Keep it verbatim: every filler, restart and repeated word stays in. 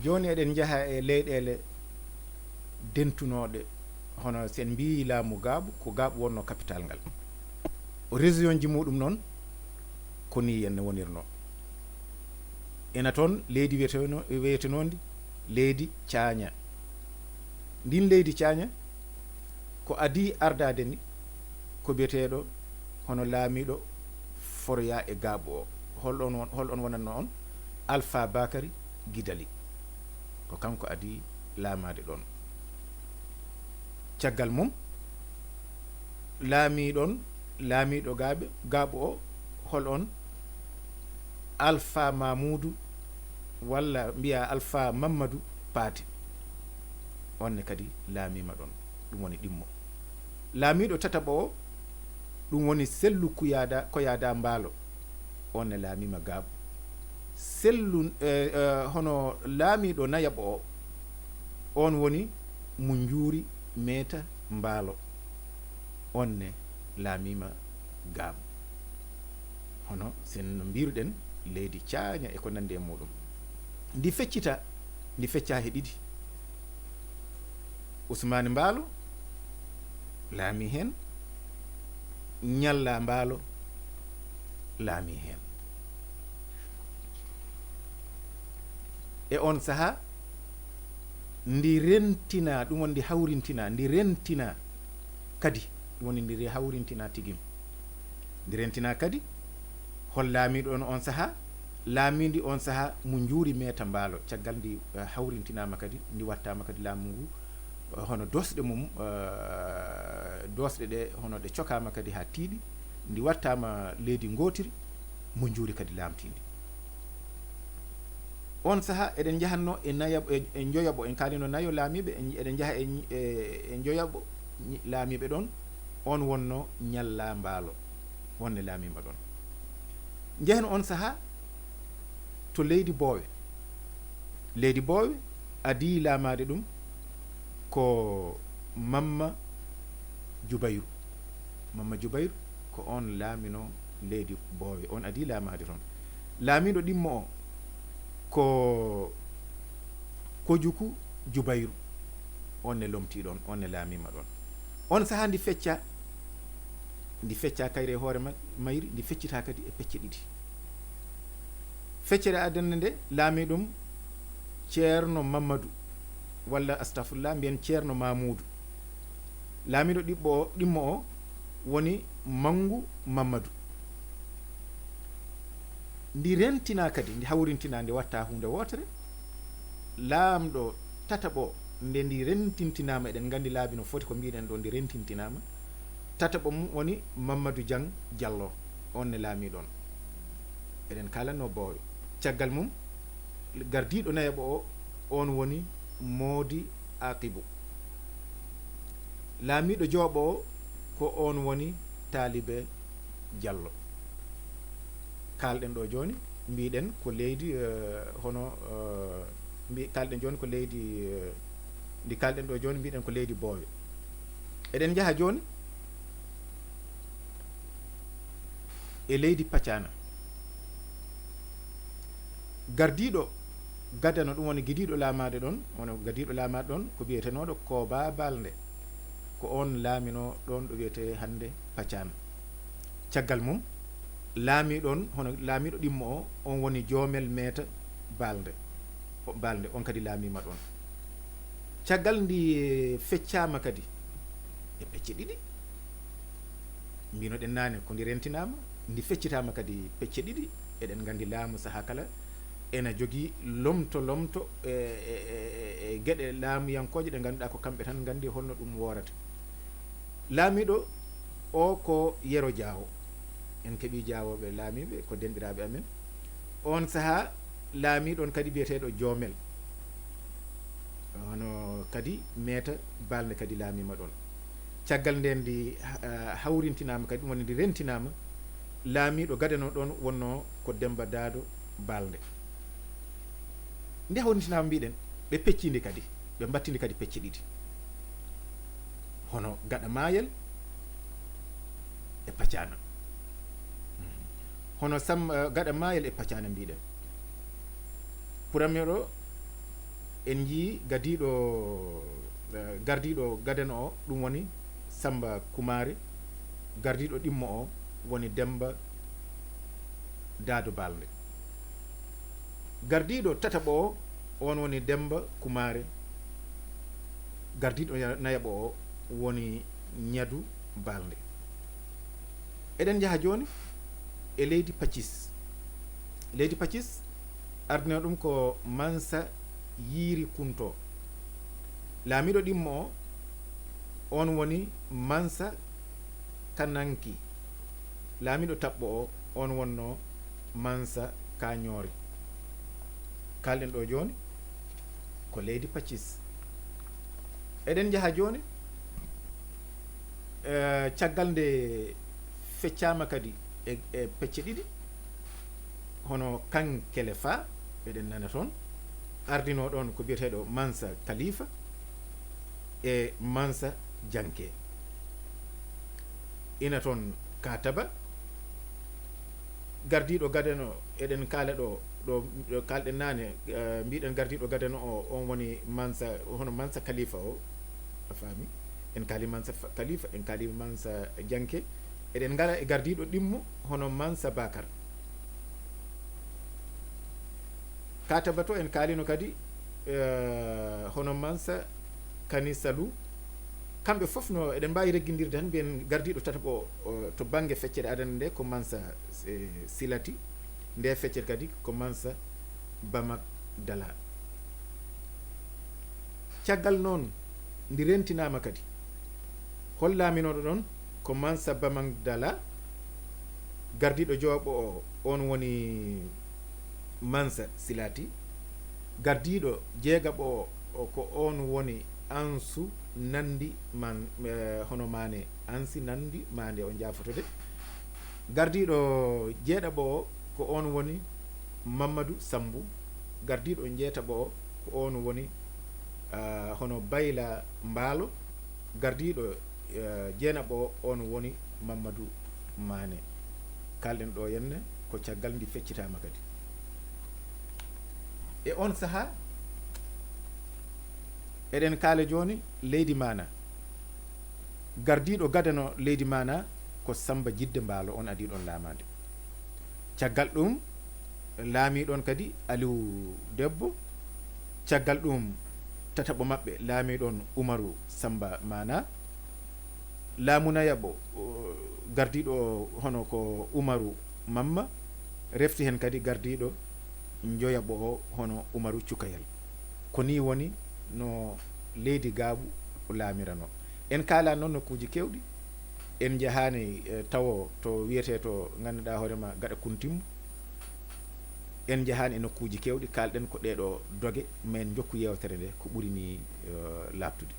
Jooni eɗen njaha e leyɗeele dentunooɗe, hono so en mbiyi laamu Gaaɓu, ko Gaaɓu wonnoo kapital ngal. O région ji muɗum noon, ko nii henne wonirnoo. Ena toon leydi wiyeteno-, wiyetenoondi leydi Caaña. Ndin leydi Caaña, ko adii ardaade ndi, ko biyeteeɗo hono laamiiɗo foroyaa e Gaaɓu o. Hol on won-, hol on wonatno on? Alpha Bakary Gidali. Ko kanko adii laamaade ɗoon. Caggal mum, laamiiɗon, laamiiɗo Gaaɓe, Gaaɓu o, hol on? Alpha Mamuudu, walla mbiyaa Alpha Mammadu Paate. On ne kadi laamiima ɗoon. Ɗum woni ɗimmo. Laamiiɗo tataɓo o, ɗum woni Sellu Kuyaada, Koyaada Mbaalo. On ne laamiima Gaaɓu. Sellu, eh, eh, hono laamiiɗo nayaɓo o, on woni Munjuuri Meeta Mbaalo. On ne laamiima Gaaɓu. Hono sen no mbiruɗen, leydi Caaña e ko nanndi e muɗum. Ndi feccita, ndi feccaa he ɗiɗi. Usmaani Mbaalo laamii heen, Ñalla Mbaalo laamii heen. E on sahaa, ndi rentinaa, ɗum woni ndi hawrintinaa, ndi rentinaa kadi, ɗum woni ndi hawrintinaa tigim. Ndi rentinaa kadi, hol laamiiɗo on, on sahaa? Laamiindi on sahaa Munjuuri Meeta Mbaalo. Caggal ndi, eh, hawrintinaama kadi, ndi wattaama kadi laamu ngu, eh, hono doosɗe mum, eh, doosɗe ɗe, hono ɗe cokaama kadi haa tiiɗi, ndi wattaama leydi ngootiri, Munjuuri kadi laamtiindi. On sahaa eɗen njahatno e nayaɓo, e, e njoyaɓo, en kaalino nayo laamiiɓe, en, eɗen njaha e, e, e njoyaɓo ñi-, laamiiɓe ɗoon, on wonno Ñalla Mbaalo, on ne laamiima ɗoon. Njehen on sahaa to leydi Boowe. Leydi Boowe adii laamaade ɗum ko Mamma Jubayru. Mamma Jubayru ko on laaminoo leydi Boowe. On adii laamaade toon. Laamiiɗo ɗimmo o ko Kojuku Jubayru. On ne lomtii ɗoon, on ne laamiima ɗoon. On sahaa ndi feccaa, ndi feccaa kayre e hoore ma-, mayri, ndi feccitaa kadi e pecce ɗiɗi. Feccere adannde nde laamii ɗum Ceerno Mammadu, walla astafurlah, mbiyen Ceerno Mamuudu. Laamiiɗo ɗiɓɓo o, ɗimmo o woni Manngu Mammadu. Ndi rentinaa kadi, ndi hawrintinaa, ndi watta huunde wootere. Laamɗo tataɓo, nde ndi rentintinaama, eɗen nganndi laabi no foti ko mbiɗen ɗo, ndi rentintinaama. Tataɓo mum woni Mammadu Jang Jallo, on ne laamii ɗoon. Eɗen kaalanno Boowe. Caggal mum, gardiiɗo nayaɓo o, on woni Moodi Aqibu. Laamiiɗo jooɓo o, ko on woni Taalibe Jallo. Kaalɗen ɗo jooni, mbiɗen ko leydi, eh, hono, eh, mbi-, kaalɗen jooni ko leydi, eh, ndi kaalɗen ɗo jooni, mbiɗen ko leydi Boowe. Eɗen njaha jooni e leydi Pacana. Gardiiɗo gadano, ɗum woni gidiiɗo laamaade ɗoon, woni gadiiɗo laamaade ɗoon, ko biyetenooɗo Kooba Balnde. Ko oon laaminoo ɗoon ɗo wiyetee hannde Pacana. Caggal mum, laamii ɗoon, hono laamiiɗo ɗimmo o, on woni Joomel Meeta Balnde. O, Balnde, on kadi laamiima ɗoon. Caggal ndi feccaama kadi e pecce ɗiɗi. Mbinoɗen naane ko ndi rentinaama, ndi feccitaama kadi pecce ɗiɗi. Eɗen nganndi laamu sahaa kala ena jogii lomto lomto e, e, e, e, e geɗe laamuyankooje ɗe ngannduɗaa ko kamɓe tan nganndi holno ɗum woorata. Laamiiɗo o ko Yero Jaawo. En keɓii Jaawooɓe laamiiɓe, ko denɗiraaɓe amen. Oon sahaa laamii ɗoon kadi biyeteeɗo Joomel. Hono kadi Meeta Balnde kadi laamiima ɗoon. Caggal ndeen ndi, ah, hawrintinaama kadi, ɗum woni ndi rentinaama, laamiiɗo gadano ɗoon wonnoo ko Demmba Daado Balnde. Nde hawrintinaama mbiɗen, ɓe peccii ndi kadi, ɓe mbattii ndi kadi pecce ɗiɗi. Hono Gaɗa Maayel e Pacana. Hono Sam-, eh, Gaɗa Maayel e Pacana mbiɗen. Premier o, En njiyii gadiiɗo, eh, gardiiɗo gadano o, ɗum woni Samba Kumaari. Gardiiɗo ɗimmo o woni Demba Daado Balde. Gardiiɗo tataɓo o, on woni Demba Kumaari. Gardiiɗo ya-, nayaɓo o woni Ñadu Balde. Eɗen njaha jooni e leydi Pacis. Leydi Pacis, ardino ɗum ko Mansa Yiiri Kunto. Laamiiɗo ɗimmo o, on woni Mansa Kananki. Laamiiɗo taɓɓo o, on wonno Mansa Kañoori. Kaalɗen ɗo jooni ko leydi Pacis. Eɗen njaha jooni, eh, caggal nde feccaama kadi e, e pecce ɗiɗi, hono Kankelefa, eɗen nana toon, ardinoo ɗoon ko biyeteeɗo Mansa Kalifa e Mansa Janke. Ina toon Kataba, gardiiɗo gadano, eɗen kaala ɗo, ɗo, ɗo kaalɗen naane, eh, mbiɗen gardiiɗo gadano o, on woni Mansa, hono Mansa Kalifa o, a faami? En kaali Mansa Fa-, Kalifa, en kaali Mansa Janke, eɗen ngara e gardiiɗo ɗimmo, hono Mansa Bakar. Kataba to en kaalino kadi, eh, hono Mansa Kanisalu. Kamɓe fof no, eɗen mbaawi reggindirde tan, mbiyen gardiiɗo tataɓo o, o, to bannge feccere adannde nde ko Mansa, eh, Silati, nde feccere kadi ko Mansa Bamak Dala. Caggal noon, ndi rentinaama kadi, hol laaminooɗo ɗoon ko Mansa Bamak Dala, gardiiɗo jowaɓo o, on woni Mansa Silati, gardiiɗo jeegaɓo o, o ko on woni Ansu Nandi Man, eh, hono Maane, Ansi Nandi Maande, o jaafoto de. Gardiiɗo jeeɗaɓo o ko on woni Mamadou Sambu. Gardiiɗo jeetaɓo o ko on woni, ah, hono Bayla Mbaalo. Gardiiɗo, eh, jeenaɓo o, on woni Mamadou Maane. Kaalɗen ɗo henne ko caggal ndi feccitaama kadi. E on sahaa, eɗen kaala jooni leydi Maana. Gardiiɗo gadano leydi Maana ko Samba Jidde Mbaalo, on adii ɗoon laamaade. Caggal ɗum, laamii ɗoon kadi Aliou Debbo. Caggal ɗum, tataɓo maɓɓe laamii ɗoon Umaru Samba Maana. Laamu nayaɓo, o, gardiiɗo o hono ko Umaru Mamma. Refti heen kadi gardiiɗo njoyaɓo o hono Umaru Cukayel. Ko nii woni no leydi Gaaɓu laamirano. En kaalaa noon nokkuuji keewɗi. En njahaani, eh, tawo to wiyetee to ngannduɗaa hoore ma gaɗa Kuntimmu. En njahaani e nokkuuji keewɗi, kaalɗen ko ɗee ɗo doge, ma en njokku yeewtere nde ko ɓuri nii, eh, laaɓtude.